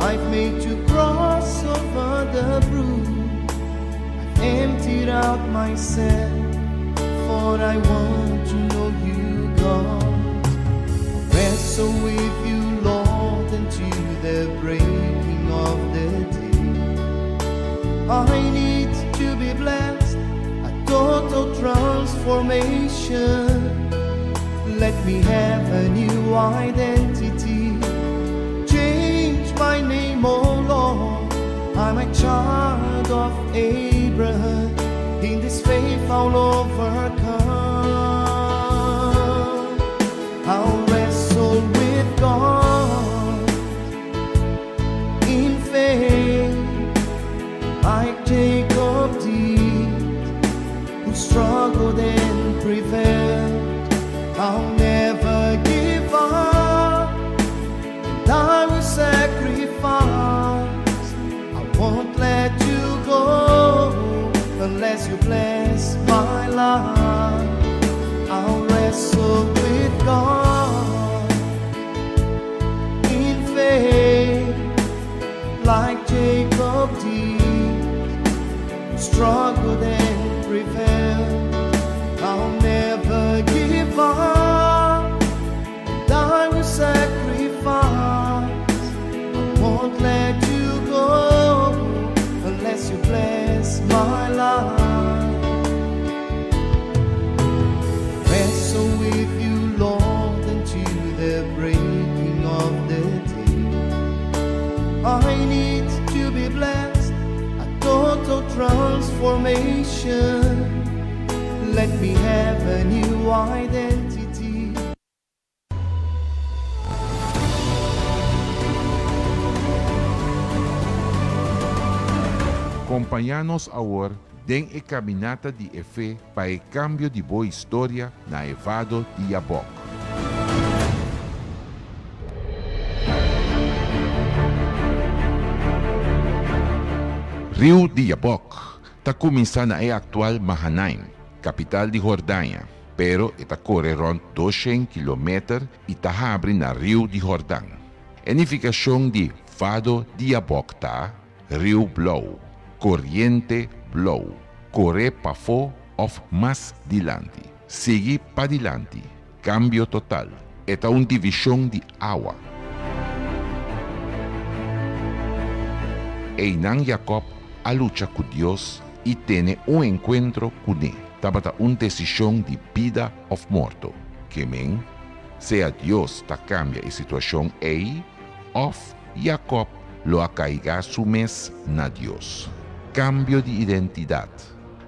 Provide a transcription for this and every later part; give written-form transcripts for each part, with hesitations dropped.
I've made to cross over the brook. I've emptied out myself, for I want to know you, God. I'll wrestle with you, Lord, until the breaking of the day. I need to be blessed, a total transformation. Let me have a new identity. Change my name, oh Lord. I'm a child of Abraham. In this faith I'll overcome. I'll wrestle with God in faith, like Jacob did, who struggled and prevailed. I'll never give up, and I will sacrifice. I won't let you go unless you bless my life. I'll wrestle with God in faith, like Jacob did, struggled and prevailed. I'll never give up, and I will sacrifice. I won't let you go unless you bless my life. Wrestle with you, Lord, until the breaking of the day. I need to be blessed, a total transformation. Let me have a new identity. Kompañá nos awor den e kaminata di e fe pa e kambio di bo historia na e Vado di Yabok. Riu di Yabok ta kuminsá na e aktual Mahanaim, kapital di Hordania, pero e ta kore rònt doshen kilometer i ta habri na Riu di Hordan. E nifikashon di Vado di Yabok ta, Riu blou, koriente blou, kore pafó òf mas dilanti, sigui padilanti, kambio total. E ta un divishon di awa. Einan Jakòb a lucha ku Dios i tene un enkuentro kuné. Tabata un desishon di bida òf morto. Ke men, sea Dios ta kambia e situashon ei òf Jakòb lo a kaiga su mes na Dios. Kambio di identidat,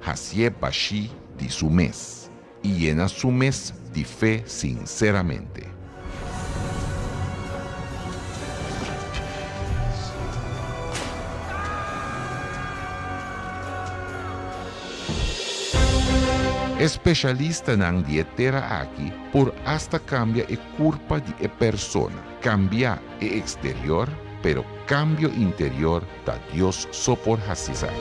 hasié bashí di su mes i yena su mes di fe sinseramente. E speshalistanan di e tera aki por asta kambia e kurpa di e persona, kambia e eksterior, pero kambio interior ta Dios so por hasi esaki.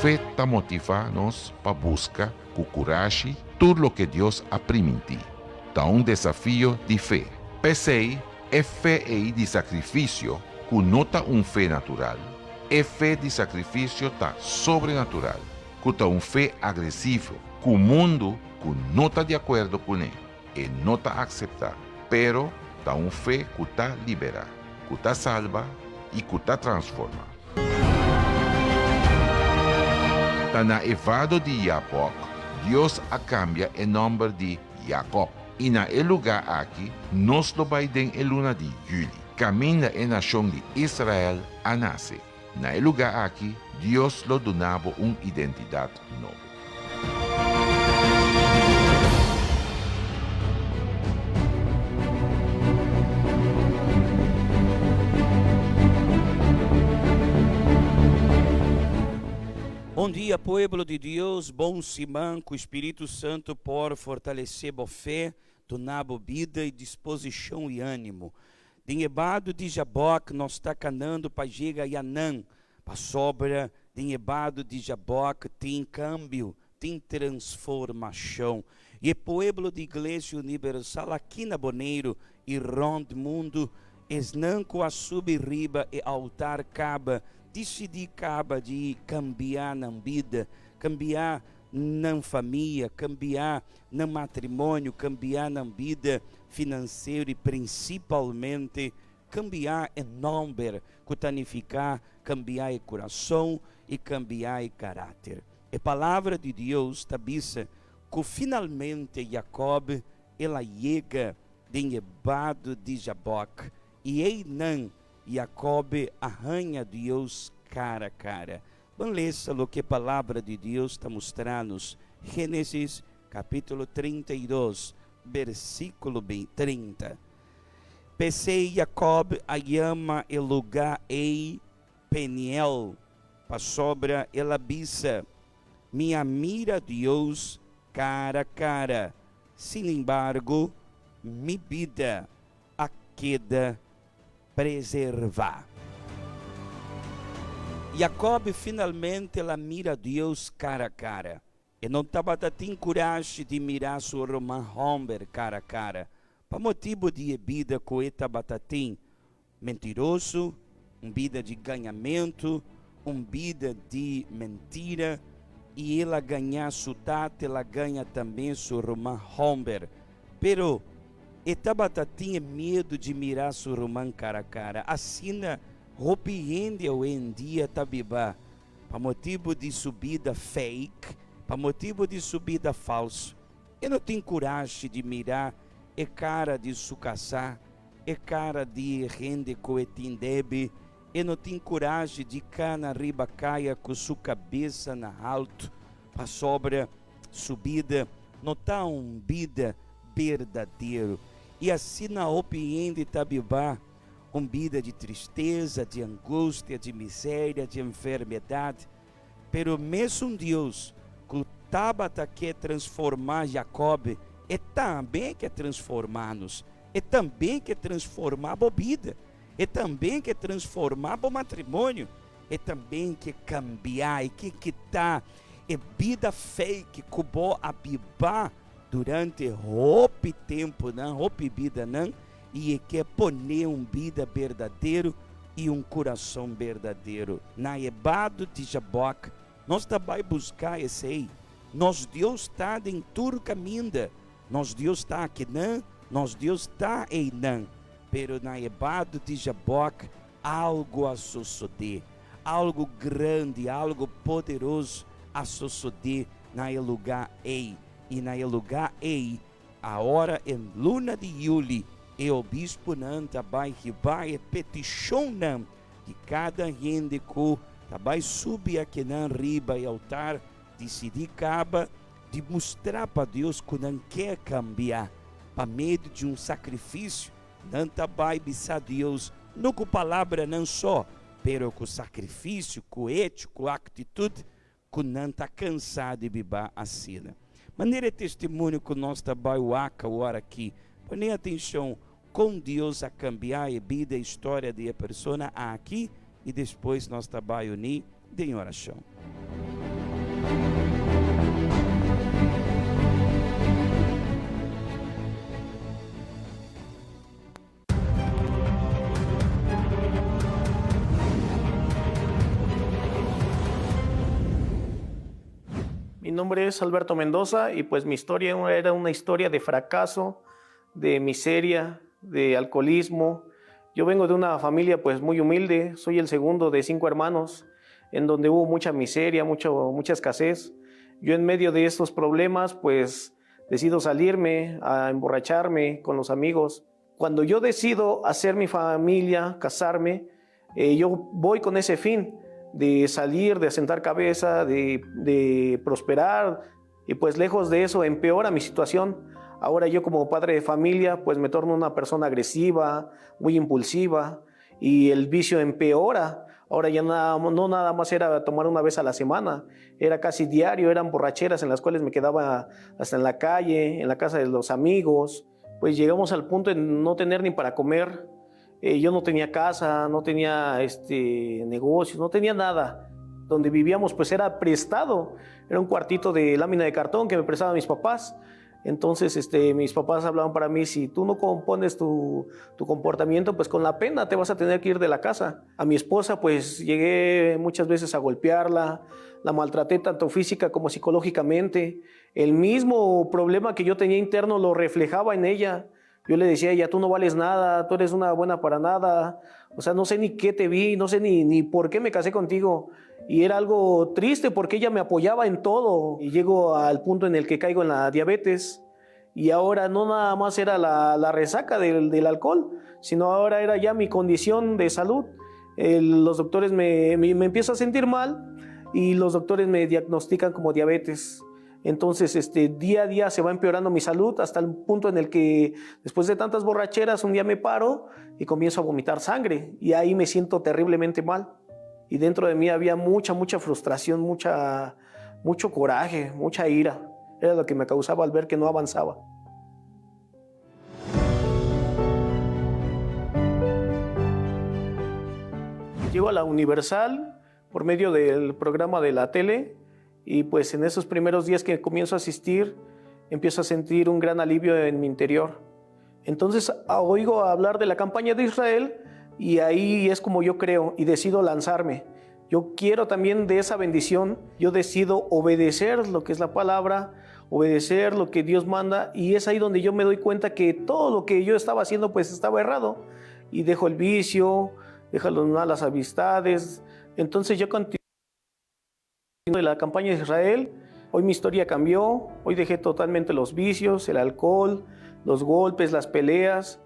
Fe ta motivá nos pa buska ku kurashi tur loke Dios a primintí. Ta un desafio di fe. P'esei, E fe ei di sakrifisio, ku no ta un fe natural, e fe di sakrifisio ta sobrenatural, ku ta un fe agresivo, ku mundu ku no ta di akuerdo kuné, e no ta akseptá, pero ta un fe ku ta liberá, ku ta salba i ku ta transformá. Ta na e vado di Yabok Dios a kambia e nòmber di Yakòb. I na e lugá aki nos lo bai den e luna di yüli, kaminda e nashon di Israel a nase. Na e lugá aki Dios lo duna bo un identidat nobo. Bon dia pueblo di Dios, bon siman ku Spiritu Santu por fortalesé bo fe, duna bo bida i disposishon i ánimo. Den e bado di Jabòk nos ta kanando pa yega ayanan, pasobra den e bado di Jabòk tin kambio. Tin transformashon. I e pueblo di Iglesia Universal aki na Boneiru i rònt mundu, esnan ku a subi riba e altar kaba disidí kaba di kambiá nan bida, kambiá nan famia, kambiá nan matrimonio, kambiá nan bida finansiero i prinsipalmente kambiá e nòmber ku ta nifiká kambiá e kurason i kambiá e karakter. E Palabra di Dios ta bisa ku finalmente Jakòb el a yega den e bado di Jabòk, i einan Jakòb a haña Dios kara kara. Ban lesa loke e Palabra di Dios ta mustra nos, Génesis kapítulo 32, bersíkulo 30. P'esei Jakòb a yama e lugá ei Peniel, pasobra el a bisa, Mi a mira Dios kara kara, sin embargo, mi bida a keda preservá. Jacob finalmente el a mira Dios kara kara. E no tabata tin kurashi di mira su ruman hòmber kara kara, pa motibu di e bida ku e tabata tin, mentiroso, un bida di gañamentu, un bida di mentira, i el a gaña su tata, el a gaña tambe su ruman hòmber. Pero, e tabata tin e miedu di mira su ruman kara kara. Asina hopi hende awendia ta biba, pa motibu di su bida fake, pa motibu di su bida falsu. E no tin kurashi di mira e kara di su kasá, e kara di e hende ku e tin debe, e no tin kurashi di kana riba kaya ku su kabesa na haltu, pasobra su bida no ta un bida berdadero. I asina hopi hende ta biba un bida di tristesa, di angustia, di miseria, di enfermedat. Pero mesun Dios ku tabata ke transformá Jakòb, e tambe ke transformá nos. E tambe ke transformá bo bida. E tambe ke transformá bo matrimonio. E tambe ke kambiá i ke kitá e bida fake ku bo a biba durante hopi tempunan, hopi bidanan, i e ke pone un bida berdadero i un kurason berdadero. Na e bado di Jabòk nos ta bai buska esei. Nos Dios ta den tur kaminda. Nos Dios ta akinan, nos Dios ta einan. Pero na e bado di Jabòk algu a sosodé. Algu grandi, algu poderoso a sosodé na e lugá ei. I na e lugá ei Awor en luna di yuli e obispunan ta bai hiba e petishonnan di kada hende ku ta bai subi akinan riba e altar disidí kaba di mustra pa Dios ku nan ke kambia pa medio di un sakrifisio. Nan ta bai bisa Dios no ku palabranan so, pero ku sakrifisio, ku echo, ku aktitut ku nan ta kansá di biba asina. Manera e testimonio ku nos ta bai wak awor aki, pone atenshon kon Dios a kambiá e bida i storia di e persona aki i despues nos ta bai uní den orashon. Mi nombre es Alberto Mendoza y pues mi historia era una historia de fracaso, de miseria, de alcoholismo. Yo vengo de una familia pues muy humilde, soy el segundo de cinco hermanos, en donde hubo mucha miseria, mucho, mucha escasez. Yo en medio de estos problemas pues decido salirme a emborracharme con los amigos. Cuando yo decido hacer mi familia, casarme, eh, yo voy con ese fin de salir, de asentar cabeza, de, de prosperar, y pues lejos de eso empeora mi situación. Ahora yo como padre de familia pues me torno una persona agresiva, muy impulsiva y el vicio empeora. Ahora ya no nada más era tomar una vez a la semana, era casi diario, eran borracheras en las cuales me quedaba hasta en la calle, en la casa de los amigos. Pues llegamos al punto de no tener ni para comer. Eh, yo no tenía casa, no tenía este, negocios, no tenía nada. Donde vivíamos pues era prestado, era un cuartito de lámina de cartón que me prestaban mis papás. Entonces este, mis papás hablaban para mí, si tú no compones tu, tu comportamiento, pues con la pena te vas a tener que ir de la casa. A mi esposa pues llegué muchas veces a golpearla, la maltraté tanto física como psicológicamente. El mismo problema que yo tenía interno lo reflejaba en ella. Yo le decía a ella, tú no vales nada, tú eres una buena para nada, o sea, no sé ni qué te vi, no sé ni, ni por qué me casé contigo. Y era algo triste porque ella me apoyaba en todo. Y llego al punto en el que caigo en la diabetes. Y ahora no nada más era la, la resaca del, del alcohol, sino ahora era ya mi condición de salud. El, los doctores me, me, me empiezo a sentir mal y los doctores me diagnostican como diabetes. Entonces, este, día a día se va empeorando mi salud hasta el punto en el que después de tantas borracheras, un día me paro y comienzo a vomitar sangre y ahí me siento terriblemente mal. Y dentro de mí había mucha, mucha frustración, mucha, mucho coraje, mucha ira. Era lo que me causaba al ver que no avanzaba. Llego a la Universal por medio del programa de la tele y pues en esos primeros días que comienzo a asistir, empiezo a sentir un gran alivio en mi interior. Entonces oigo hablar de la campaña de Israel y ahí es como yo creo y decido lanzarme. Yo quiero también de esa bendición, yo decido obedecer lo que es la palabra, obedecer lo que Dios manda y es ahí donde yo me doy cuenta que todo lo que yo estaba haciendo pues estaba errado y dejo el vicio, dejo las malas amistades. Entonces yo continuo de la campaña de Israel, hoy mi historia cambió, hoy dejé totalmente los vicios, el alcohol, los golpes, las peleas.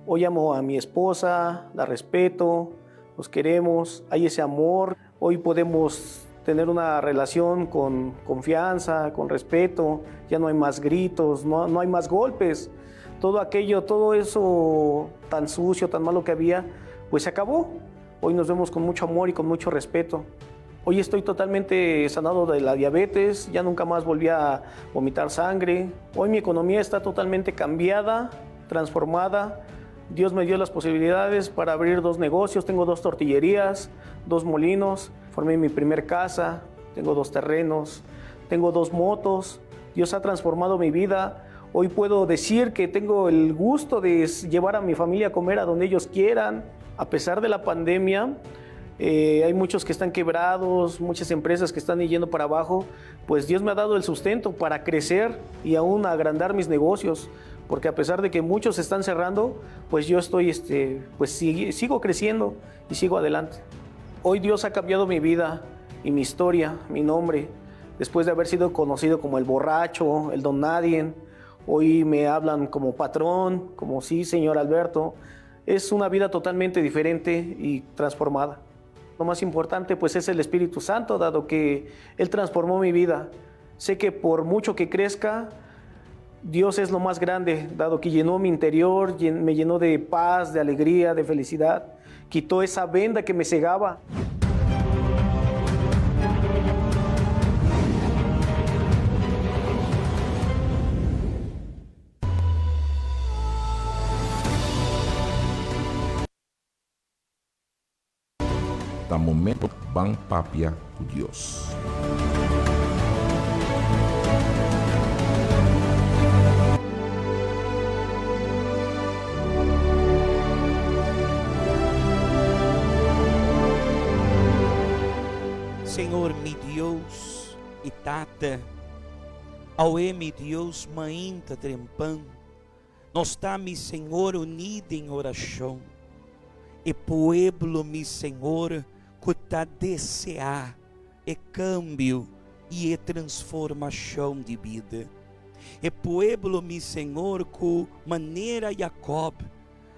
Hoy amo a mi esposa, la respeto, nos queremos, hay ese amor. Hoy podemos tener una relación con confianza, con respeto, ya no hay más gritos, no, no hay más golpes. Todo aquello, todo eso tan sucio, tan malo que había, pues se acabó. Hoy nos vemos con mucho amor y con mucho respeto. Hoy estoy totalmente sanado de la diabetes, ya nunca más volví a vomitar sangre. Hoy mi economía está totalmente cambiada, transformada. Dios me dio las posibilidades para abrir dos negocios, tengo dos tortillerías, dos molinos, formé mi primer casa, tengo dos terrenos, tengo dos motos. Dios ha transformado mi vida. Hoy puedo decir que tengo el gusto de llevar a mi familia a comer a donde ellos quieran. A pesar de la pandemia, eh, hay muchos que están quebrados, muchas empresas que están yendo para abajo, pues Dios me ha dado el sustento para crecer y aún agrandar mis negocios, porque a pesar de que muchos se están cerrando, pues yo estoy, este, pues sigo creciendo y sigo adelante. Hoy Dios ha cambiado mi vida y mi historia, mi nombre, después de haber sido conocido como el borracho, el don nadie, hoy me hablan como patrón, como sí, señor Alberto. Es una vida totalmente diferente y transformada. Lo más importante pues es el Espíritu Santo, dado que Él transformó mi vida. Sé que por mucho que crezca, Dios es lo más grande, dado que llenó mi interior, me llenó de paz, de alegría, de felicidad. Quitó esa venda que me cegaba. Ta momento ban papia ku Dios. Señor mi Dios y Tata, awe mi Dios mainta trempan, nos ta mi Señor uní den orashon. E pueblo, mi Señor, ku ta deseá e kambio i e transformashon di bida. E pueblo, mi Señor, ku manera Jacob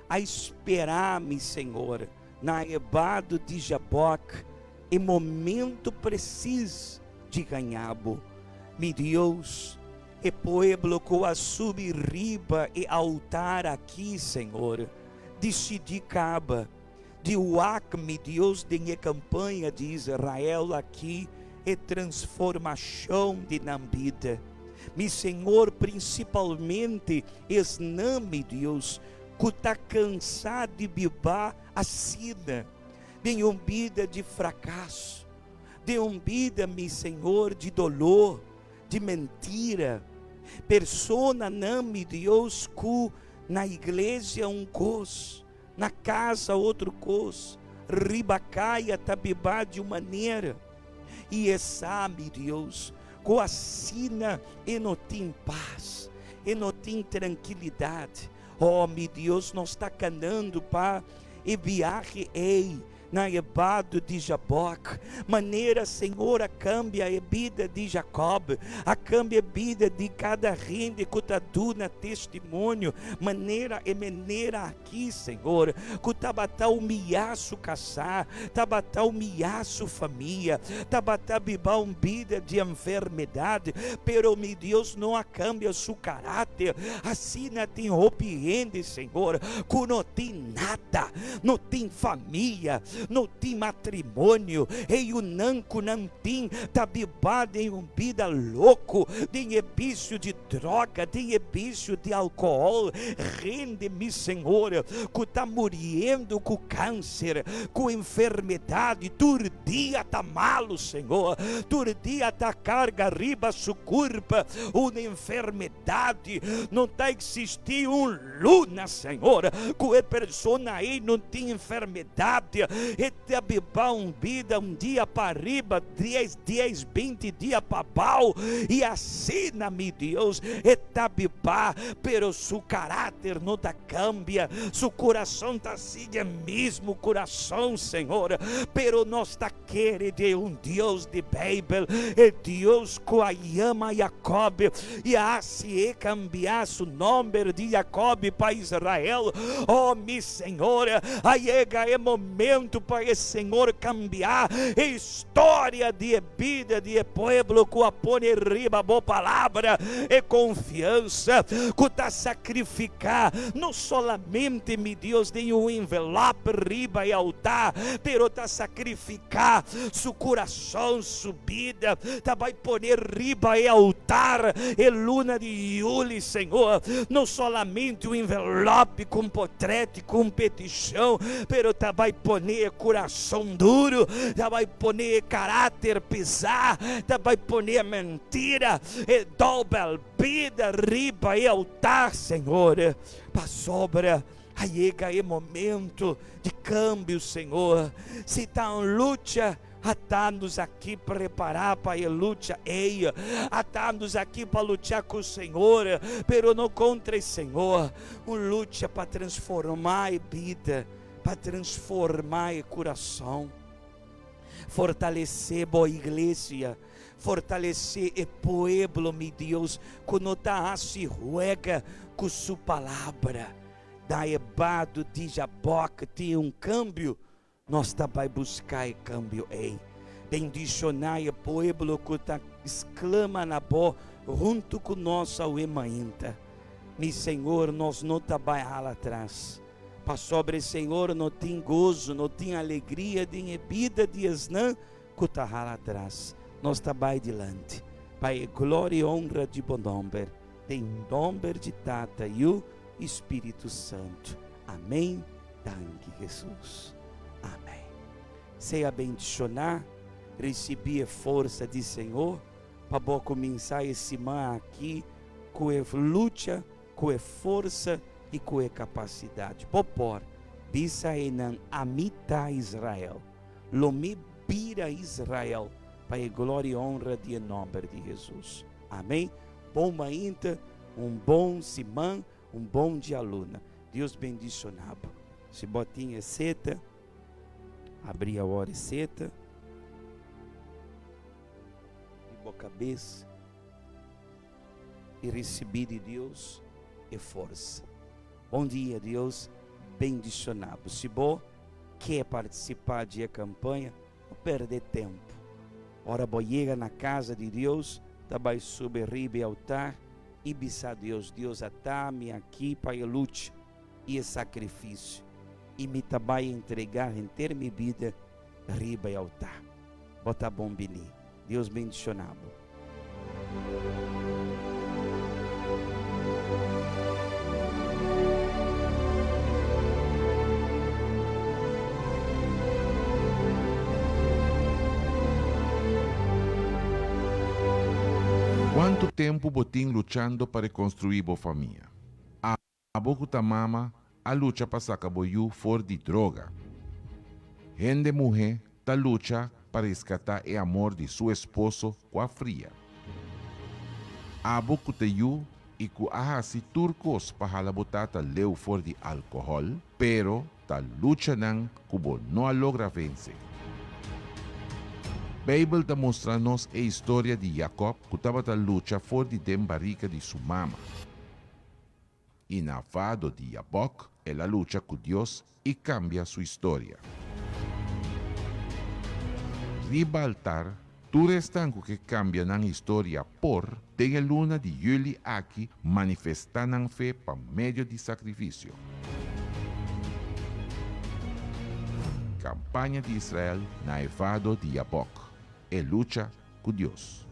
a esperá, mi Señor, na e bado di Jabok, e momento presis di gaña bo. Mi Dios, e pueblo ku a subi riba e altar aki, Señor, disidí kaba di wak mi Dios den e kampaña di Israel aki e transformashon di nan bida. Mi Señor, prinsipalmente esnan, mi Dios, ku ta kansá di biba asina den un bida di frakaso. Den un bida, mi Señor, di doló, di mentira. Personanan, mi Dios, ku na iglesia un kos, na kasa otro kos, riba kaya ta biba di un manera. I e sa, mi Dios, ku asina e no tin pas, e no tin trankilidat. Oh, mi Dios, nos ta kanando pa e biahe ei na e bado di Jabòk, manera Señor a kambia e bida di Jakòb, a kambia e bida di kada hende ku ta duna testimonio, manera e manera aki, Señor, ku tabata humiyá su kasá, tabata humiyá su famia, tabata biba un bida di enfermedat, pero mi Dios no a kambia su karákter. Asina tin hopi hende, Señor, ku no tin nada, no tin famia, no tin matrimonio, e yunan ku nan tin ta biba den un bida loko, den e bisio di droga, den e bisio di alkohòl, hende, mi Señor, ku ta muriendo ku kanser, ku enfermedat, tur dia ta malu, Señor, tur dia ta karga riba su kurpa un enfermedat, no ta eksistí un luna, Señor, ku e persona ei no tin enfermedat, e ta biba un bida un dia pa riba, dies, dies, binti dia pa abao, i asina, mi Dios, e ta biba, pero su karakter no ta kambia, su kurason ta sigui e mismo kurason, Señor, pero nos ta kere den un Dios di Beibel, e Dios ku a yama Jakob i a hasi e kambia su nomber di Jakob pa Israel. O mi Señor, a yega e momento pa e Señor kambia e historia di e bida di e pueblo ku a pone riba bo palabra e konfiansa, ku ta sakrifiká no solamente, mi Dios, den un envelop riba e altar, pero ta sakrifiká su kurason, su bida, ta bai pone riba e altar e luna di yuli, Señor, no solamente un envelop ku un potrèt, ku un petishon, pero ta bai pone e kurason duru, ta bai pone e karákter pisá, ta bai pone e mentira, e dòbel bida riba e altar, Señor, pasobra a yega e momento di kambio, Señor. Si ta un lucha, ata-nos aki prepará pa e lucha ei. Ata-nos aki pa lucha ku Señor, pero no kontra e Señor. Un lucha pa transformá e bida, pa transformá e kurason. Fortalesé bo iglesia, fortalesé e pueblo, mi Dios, ku no ta hasi huega ku su palabra. Da e bado di Jabòk tin un kambio, nos ta bai buska e kambio ei. Bendishoná e pueblo ku ta sklama na bo huntu ku nos awe mainta. Mi Señor, nos no ta bai hala atras. Pasobra e Señor no tin gozo, no tin alegria den e bida di esnan ku ta hala atras. Nos ta bai dilanti, pa e gloria i honra di bo nomber, den nomber di Tata, Yu i Spiritu Santu. Amen. Danki Jesus. Amen. Sea bendishoná, risibí e forsa di Señor pa bo kuminsá e siman aki ku e lucha Ku e forsa i ku e kapasidat bo por bisa einan, Ami ta Israel, lo mi bira Israel pa e gloria i honra di e nòmber di Hesus. Amén. Bon mainta, un bon siman, un bon djaluna. Dios bendishoná bo. Si bo tin e seta, abri awor e seta di bo kabes. I risibí di Dios e forsa. Bon dia, Dios bendishoná bo. Si bo ke partisipá di e kampaña, no pèrdè tempu. Ora bo yega na kasa di Dios, ta bai subi riba e altar i bisa Dios, Dios, ata mi aki pa e lucha i e sakrifisio, i mi ta bai entregá henter mi bida riba e altar. Bo ta bon bini. Dios bendishoná bo. Kuantu tempu bo tin luchando pa rekonstruí bo famia? Abo ku ta mama a lucha pa saka bo yu for di droga. Hende muhé ta lucha pa reskatá e amor di su esposo ku a fria. Abo ku ta yu i ku a hasi tur kos pa hala bo tata leu for di alkohòl, pero ta luchanan ku bo no a logra vense. Beibel ta mustra nos e historia di Jakòb ku tabata lucha for di den barika di su mama. I na vado di Jabòk el a lucha ku Dios i kambia su historia. Riba altar, tur esnan ku ke kambia nan historia por, den e luna di yüli aki, manifestá nan fe pa medio di sakrifisio. Kampaña di Israel na e vado di Jabòk, e lucha ku Dios.